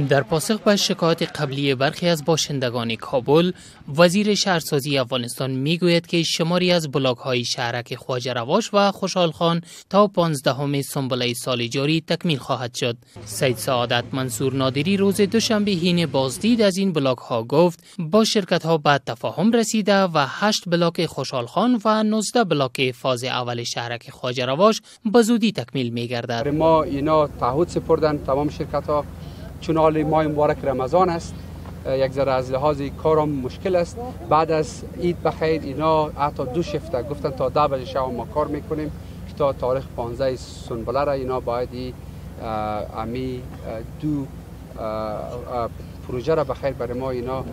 در پاسخ به شکایت قبلی برخی از باشندگان کابل، وزیر شهرسازی افغانستان میگوید که شماری از بلاک های شهرک خواجه رواش و خوشحال خان تا 15 سنبله سال جاری تکمیل خواهد شد. سید سعادت منصور نادری روز دوشنبه حین بازدید از این بلاک ها گفت با شرکت ها به تفاهم رسیده و 8 بلاک خوشحال خان و 19 بلاک فاز اول شهرک خواجه رواش به زودی تکمیل میگردد. ما اینا تعهد سپردن تمام شرکت ها، چون حال ماه مبارک رمضان است، یک ذره از لحاظ کارم مشکل است. بعد از عید بخیر اینا حتی 2 شفت گفتن تا 10 بجه شب ما کار میکنیم که تا تاریخ 15 سنبله را اینا باید امی 2 پروژه را بخیر برای ما اینا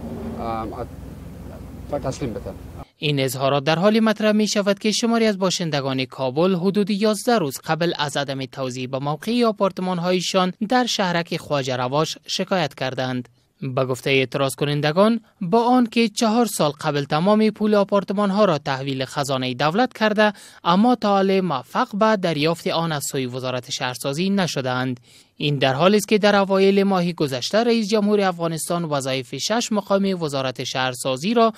تسلیم بدن. این اظهارات در حال مطرح می شود که شماری از باشندگان کابل حدود 11 روز قبل از عدم توزیع به موقع آپارتمان هایشان در شهرک خواجه رواش شکایت کردند. به گفته اعتراض کنندگان، با آنکه 4 سال قبل تمام پول آپارتمان ها را تحویل خزانه دولت کرده، اما تا حال موفق به دریافت آن از سوی وزارت شهرسازی نشده‌اند. این در حالی است که در اوایل ماه گذشته رئیس جمهور افغانستان وظایف 6 مقام وزارت شهرسازی را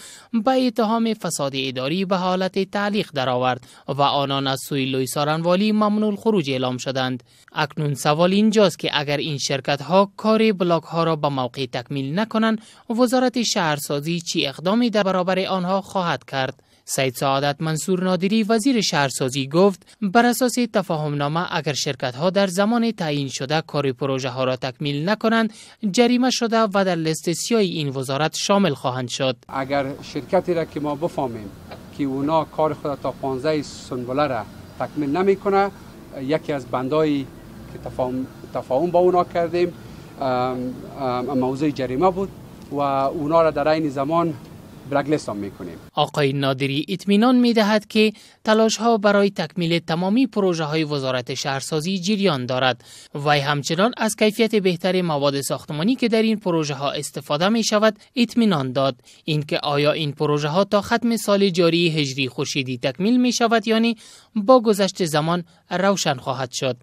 به اتهام فساد اداری به حالت تعلیق درآورد و آنان از سوی لوی سارنوالی ممنوع الخروج اعلام شدند. اکنون سوال اینجاست که اگر این شرکت ها کار بلاک ها را به موقع تکمیل نکنند، وزارت شهرسازی چی اقدامی در برابر آنها خواهد کرد؟ سید سعادت منصور نادری وزیر شهرسازی گفت بر اساس تفاهم نامه اگر شرکت ها در زمان تعیین شده کار پروژه ها را تکمیل نکنند، جریمه شده و در لیست سیاه این وزارت شامل خواهند شد. اگر شرکتی را که ما بفهمیم که اونا کار خود تا 15 سنبله را تکمیل نمیکنه، یکی از بندایی که تفاهم با اونا کردیم موضوع جریمه بود و اونا را در عین زمان blacklist میکنیم. آقای نادری اطمینان میدهد که تلاش ها برای تکمیل تمامی پروژه های وزارت شهرسازی جریان دارد و همچنان از کیفیت بهتر مواد ساختمانی که در این پروژه ها استفاده می شود اطمینان داد. اینکه آیا این پروژه ها تا ختم سال جاری هجری خورشیدی تکمیل می شود یا نه، با گذشت زمان روشن خواهد شد.